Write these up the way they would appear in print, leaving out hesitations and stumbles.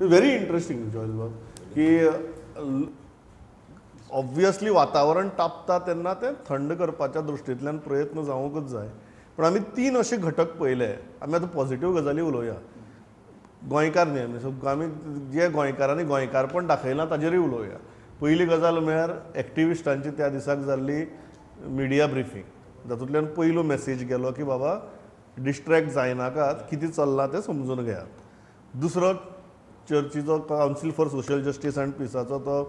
Very interesting Joel बाब की obviously वातावरण तापता तेन्ना तें थंड करपाच्या दृश्टींतल्यान प्रयत्न जावंकच जाय. पण आमी तीन अशे घटक पळयले. आमी आतां पॉझिटिव्ह गजाली उलोवया. गोंयकार न्ही आमी, सो आमी जे गोंयकारांनी गोंयकारपण दाखयलां ताजेरूय उलोवया. पयली गजाल म्हळ्यार एक्टिविस्टांची त्या दिसाक जाल्ली मिडिया ब्रिफींग, तातूंतल्यान पयलो मॅसेज गेलो की बाबा डिस्ट्रॅक्ट जायनाकात, कितें चल्लां तें समजून घेयात. दुसरो चर्चीचो council for social justice and पिसाचो तो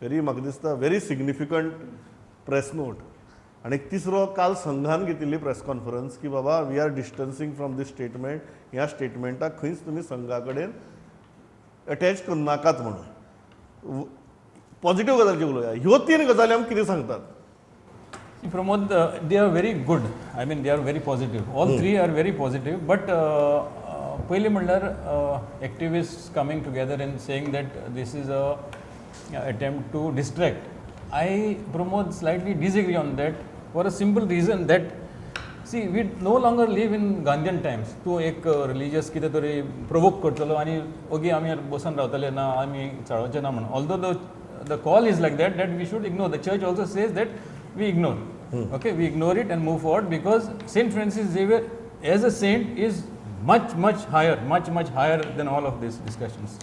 व्हेरी म्हाका दिसता व्हेरी सिग्निफिकंट प्रेस नोट. आनी तिसरो काल संघान घेतिल्ली प्रेस कॉन्फरन्स की बाबा we are distancing from this statement, ह्या स्टेटमेंटाक खंयच तुमी संघा कडेन अटॅच करनाकात म्हणून. पॉझिटिव्ह गजाली उलोवया. ह्यो तीन गजाली आमकां कितें सांगतात? Pramod, they are very good. I mean, they are very positive. All three are very positive. But पयलीं म्हणल्यार activists coming together and saying that this is a attempt to distract. I, Pramod, slightly disagree on that for a simple reason that, see, we no longer live in Gandhian times. तूं एक religious कितें तरी provoke करतलो आनी ओगी आमी बसून रावतले ना आमी चाळोवचे ना म्हणून. Although the call is like that, that we should ignore. The church also says that we ignore. Okay, we ignore it and move forward because Saint Francis Xavier as a saint is much, much higher, much, much higher than all of these discussions.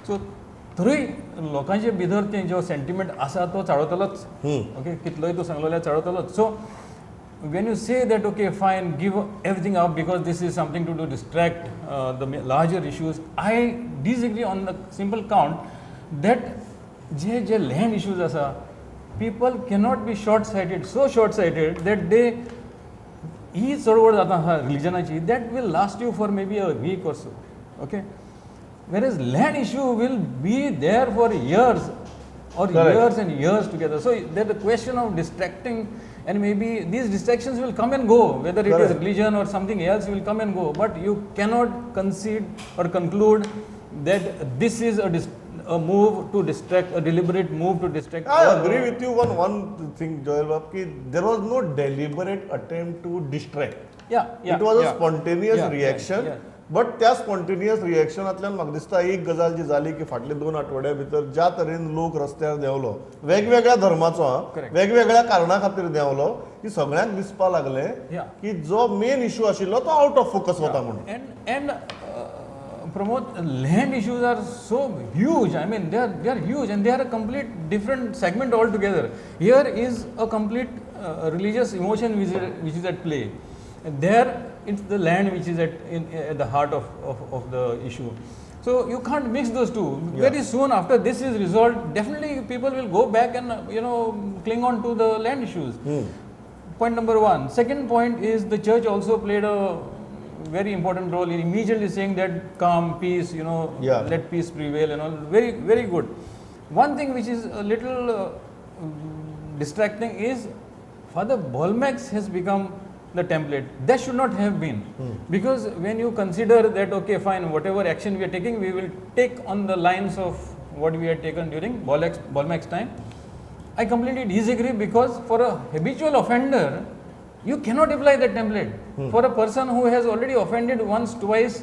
So तरी लोकांचे भितर ते जो sentiment आसा तो चाळवतलोच. Okay, कितलोय तूं सांगलो जाल्यार चाळवतलोच. So when you say that okay fine, give everything up because this is something to do distract the larger issues, I disagree on the simple count that J J land issues आसा, people cannot be short sighted, so short sighted that they ही चळवळ जाता आसा रिलिजनाची, that will last you for maybe a week or so. Okay, whereas land issue will be there for years or Correct. Years and years together. So that the question of distracting, and maybe these distractions will come and go, whether it is Correct. Religion or something else will come and go, but you cannot concede or conclude that this is a move to distract, a deliberate move to distract. I agree with you on one thing, Joel Bab, ki there was no deliberate attempt to distract. Yeah, It was a yeah. spontaneous Yeah, reaction. Yeah. But त्या spontaneous रिएक्शनांतल्यान म्हाका दिसता एक गजाल जी जाली की फाटले 2 आठवड्या भितर ज्या तरेन लोक रस्त्यार देंवलो, वेगवेगळ्या धर्माचो, Correct. वेगवेगळ्या कारणा खातीर देंवलो, की सगळ्यांक दिसपा लागलें Yeah. की जो मेन इशू आशिल्लो तो आउट ऑफ फोकस वता म्हणून. And Pramod, land issues are so huge. I mean, they are huge and they are a complete different segment altogether. Here is a complete religious emotion which is at play. And there it's the land which is at the heart of the issue. So you can't mix those two. Yeah. Very soon after this is resolved, definitely people will go back and cling on to the land issues. Point number one. Second point is the church also played a very important role in immediately saying that calm, peace, Yeah. let peace prevail and all. Very, very good. One thing which is a little distracting is Father Bolmax has become the template. That should not have been. Because when you consider that, okay, fine, whatever action we are taking, we will take on the lines of what we had taken during Bolmax time. I completely disagree, because for a habitual offender, you cannot apply that template. For a person who has already offended once, twice,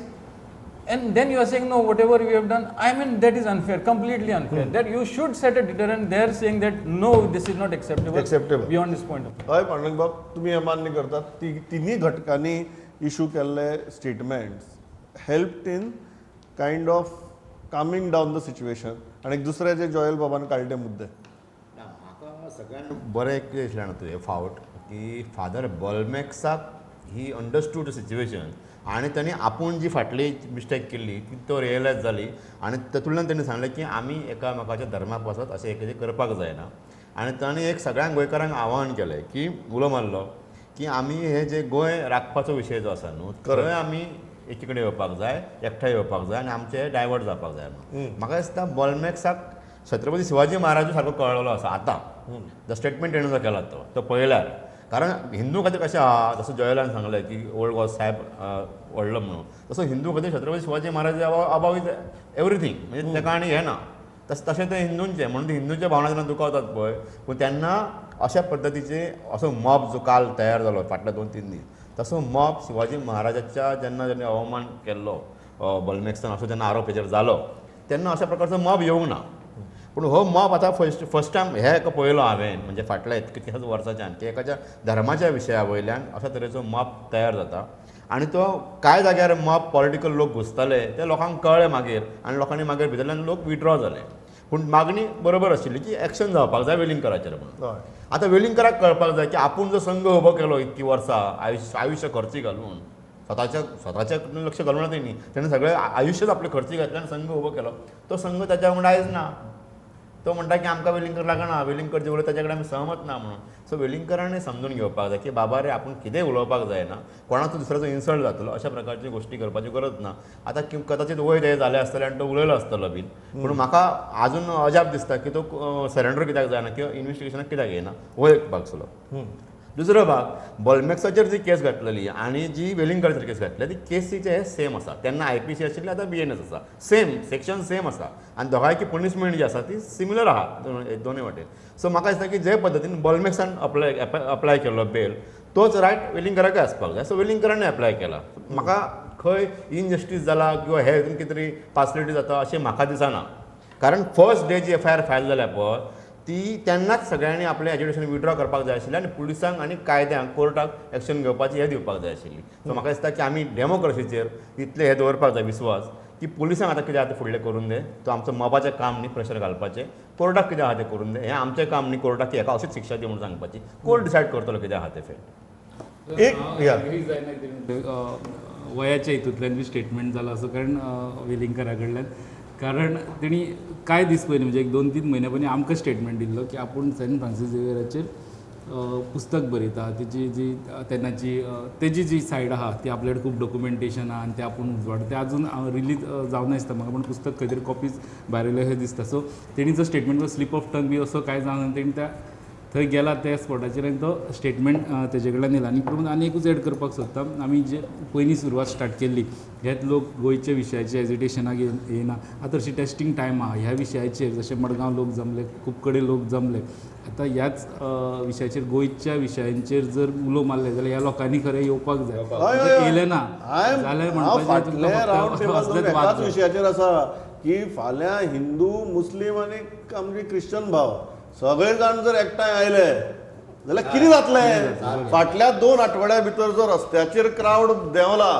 and then you are saying, no, whatever we have done, I mean, that is unfair, completely unfair. That you should set a deterrent there, saying that no, this is not acceptable, Acceptable. Beyond this point of view. हय पांडुरंग बाब, तुमी हें मान्य करतात ती तिन्ही घटकांनी issue केल्ले statements helped in kind of calming down the situation. आनी दुसरे जे जॉयल बाबान काडले मुद्दे, ना, म्हाका सगळ्यांत बरें कितें दिसलें जाणा तुवें फावट की फादर बोलमॅक्साक ही अंडरस्टूड the situation आनी तांणी आपूण जी फाटली मिस्टेक केल्ली ती तो रियलायज जाली आनी तातूंतल्यान तांणी सांगलें की आमी एकामेकाच्या धर्मा पासत अशें कितें करपाक जायना. आनी तांणी एक सगळ्यांक गोंयकारांक आव्हान केलें की उलो मारलो की आमी हे जे गोंय राखपाचो विशय जो आसा न्हू थंय आमी एकी कडेन येवपाक जाय, एकठांय येवपाक जाय आनी आमचें डायवर्ट जावपाक जाय म्हणून. म्हाका दिसता बोलमॅक्साक छत्रपती शिवाजी महाराजू सारको कळ्ळो आसा आतां the statement तेणें जो केला तो पळयल्यार, कारण हिंदू खातीर कशें आहा, जसो जॉयलान सांगलें की ओल्ड गॉड साहेब व्हडलो म्हणून, तसो हिंदू खातीर Chhatrapati Shivaji Maharaj above is everything, म्हणजे ताका आनी हें ना. तशें तें हिंदूंचें, म्हणून ते हिंदूंच्या भावना जेन्ना दुखावतात पळय, पूण तेन्ना अशा पद्दतीचे असो मॉब जो काल तयार जालो फाटले 2-3 दीस, तसो मॉब शिवाजी महाराजाच्या जेन्ना जेन्ना अवमान केल्लो बोलमॅक्सान, असो जेन्ना आरोप हेजेर जालो तेन्ना अशा प्रकारचो मॉब येवंक ना. पूण हो मॉब आतां फर्स्ट टायम हे एका पळयलो हांवें, म्हणजे फाटल्या कितल्याशाच वर्साच्यान की एकाच्या धर्माच्या विशया वयल्यान अशा तरेचो मॉब तयार जाता आनी तो कांय जाग्यार मॉब पॉलिटिकल लोक घुसताले ते लोकांक कळ्ळें मागीर आनी लोकांनी मागीर भितरल्यान लोक विड्रॉ जाले. पूण मागणी बरोबर आशिल्ली की एक्शन जावपाक जाय वेलिंगकराचेर म्हणून. आतां वेलिंगकराक कळपाक जाय की आपूण जो संघ उबो केलो इतकी वर्सां आयुश्य खर्ची घालून स्वताच्या लक्ष घालून ना तेणी तेणें सगळें आयुश्यच आपलें खर्ची घातलें आनी संघ उबो केलो, तो संघ ताच्या वांगडा आयज ना. तो म्हणटा की आमकां वेलिंगकर लागना, वेलिंगकर जे उलयता ताच्या कडेन आमी सहमत ना म्हणून. सो वेलिंगकरांनी समजून घेवपाक जाय की बाबा रे आपूण कितेंय उलोवपाक जायना, कोणाचो दुसऱ्याचो इन्सल्ट जातलो अशा प्रकारची गोश्टी करपाची गरज ना. आतां कदाचित वय ते जाले आसतले आनी तो उलयलो आसतलो बीन, पूण म्हाका आजून अजाप दिसता की तो सरेंडर कित्याक जायना किंवा इन्वेस्टिगेशनाक कित्याक येना, हो एक भाग आसलो. दुसरो भाग, बॉलमॅक्साचेर जी केस घातलेली आनी जी वेलिंगकराचेर केस घातली ती केसीचे हे सेम आसा. तेन्ना IPC आशिल्ली, आतां BNS आसा, सेम सेक्शन सेम आसा आनी दोगांयची पनिशमेंट जी आसा ती सिमिलर आहा दोनूय वाटेन. सो म्हाका दिसता की जे पद्दतीन बॉलमॅक्सान अप्लाय केल्लो बेल तोच रायट वेलिंगकराकय आसपाक जाय. सो वेलिंगकरान अप्लाय केला. म्हाका खंय इनजस्टीस जाला किंवा हे हितून कितें तरी पार्सलिटी जाता अशें म्हाका दिसना, कारण फर्स्ट डे जी FIR file जाल्या पळय ती तेन्नाच सगळ्यांनी आपलें एज्युकेशन विड्रॉ करपाक जाय आशिल्लें आनी पुलिसांक आनी कायद्यांक कोर्टाक एक्शन घेवपाची हें दिवपाक जाय आशिल्ली. सो म्हाका दिसता की आमी डेमोक्रसीचेर इतलें हें दवरपाक जाय विस्वास की पुलिसांक आतां कितें आहा तें फुडलें करून दे, तो आमचो मॉबाचें काम न्ही प्रेशर घालपाचें, कोर्टाक कितें आहा तें करून दे, हें आमचें काम न्ही कोर्टाक की हेका अशीच शिक्षा दी म्हणून सांगपाची, कोर्ट डिसायड करतलो कितें आहा तें फेट. एक वयाच्या हितूंतल्यान बी स्टेटमेंट जाला असो, कारण वेलिंगकरा कडल्यान, कारण तेणी कांय दीस पयलीं म्हणजे एक 2-3 म्हयन्या पयलीं आमकां स्टेटमेंट दिल्लो की आपूण सेंट फ्रांसीस झेवियराचेर पुस्तक बरयता, तेजी जी तेन्नाची तेजी जी सायड आहा ती आपल्या कडेन खूब डॉक्युमेंटेशन आहा आनी तें आपूण उजवाड तें आजून रिलीज जावना दिसता म्हाका, पूण पुस्तक खंय तरी कॉपीज भायर येयलें अशें दिसता. सो तेणी जो स्टेटमेंट स्लीप ऑफ टंग बी असो कांय जावना, तेणी त्या थंय गेला त्या स्पॉटाचेर आनी तो स्टेटमेंट तेजे कडल्यान येयला. आनी पूण आनी एकूच एड करपाक सोदता, आमी जे पयलीं सुरवात स्टार्ट केल्ली हेच लोक गोंयच्या विशयाचे एजिटेशनाक येयना, आतां हरशीं टेस्टींग टायम आहा ह्या विशयाचेर, जशें मडगांव लोक जमले, खूब कडेन लोक जमले, आतां ह्याच विशयाचेर गोंयच्या विशयांचेर जर उलो मारले जाल्यार ह्या लोकांनी खरें येवपाक जाय, येयले ना जाल्यार म्हणपाचें विशयाचेर आसा की फाल्यां हिंदू मुस्लीम आनी आमचे क्रिश्चन भाव सगळे जाण जर एकठांय आयले जाल्यार कितें जातलें? फाटल्या 2 आठवड्या भितर जो रस्त्याचेर क्रावड देंवला,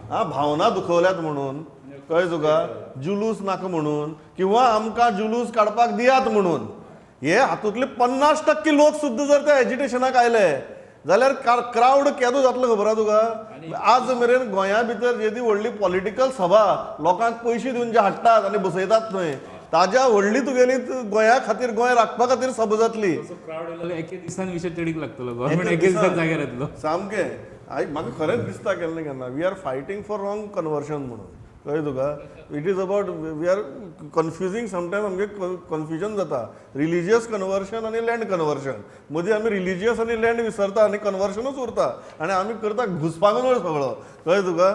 हा भावना दुखवल्यात म्हणून, कळ्ळें तुका, जुलूस नाका म्हणून किंवा आमकां जुलूस काडपाक दियात म्हणून, हे हातूंतले 50% लोक सुद्दां जर त्या एजिटेशनाक आयले जाल्यार क्रावड केदो जातलो खबर आहा तुका? आज मेरेन गोंया भितर जेदी व्हडली पॉलिटिकल सभा लोकांक पयशे दिवन जे हाडटात आनी बसयतात न्हय, ताज्या व्हडली तुगेली गोंया खातीर गोंय राखपा खातीर सभा जातली. एके दिसान विशय तडीक लागतलो, गव्हर्मेंट एके दिसान जाग्यार येतलो सामकें. म्हाका खरेंच दिसता केन्ना केन्ना we are fighting for wrong conversion म्हणून, कळ्ळें तुका? It is about we are confusing sometimes, आमगे कन्फ्युजन जाता रिलिजियस कन्वर्शन आनी लँड कन्वर्शन मदीं, आमी रिलिजियस आनी लँड विसरता आनी कन्वर्शनूच उरता आनी आमी करता घुसपागोंदळ सगळो, कळ्ळें तुका?